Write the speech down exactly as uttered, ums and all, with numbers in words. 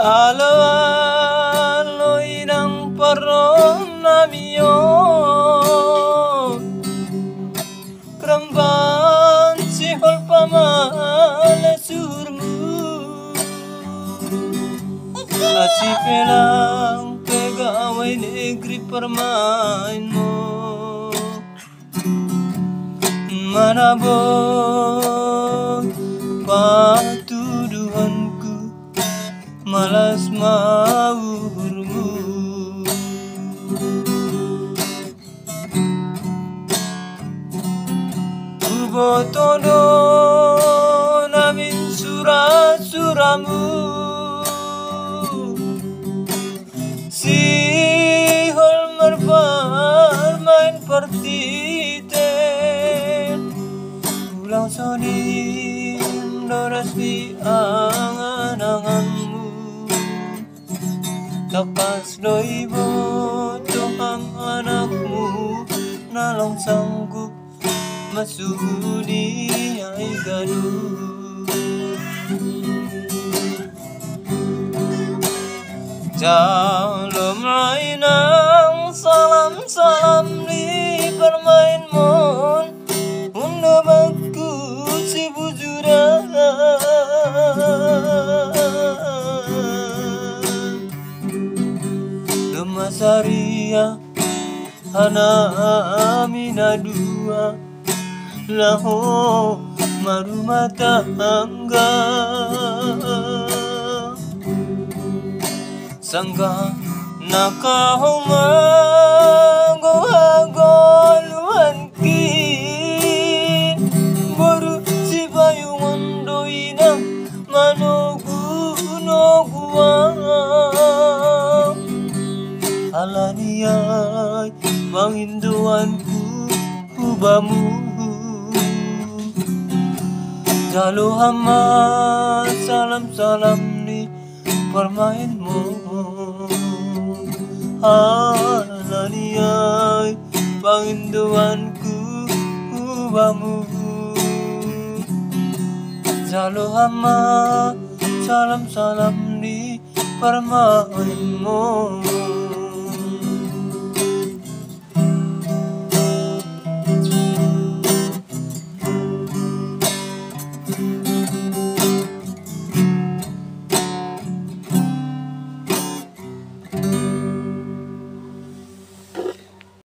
Alo, alo, inang paron namiyo. Kramban sihol pamala surmu. Asi pelang pegawai negeri permainmu. Manabot patuduhanku, malas mauhurmu. Ubotodo namin sura-suramu. Sihol marbar main partite. Ulang sodim doras di angan-anganmu. Lakas doibo Tuhan anakmu. Nalong sanggup masudi ai gaduh. Jalom lainang salam-salam di permain mon. Undo baku si bujuran. Lemasaria hana mina dua. Laho marumah tangga. Sangga nakahoma goha goluhanki. Boru si bayungan doina manogu-noguan. Alaniai pangindoanku ubamu. Jalo hama salam-salam ni permainmu. Alaniai pangindoanku ubamu. Jalo hama salam-salam ni permainmu.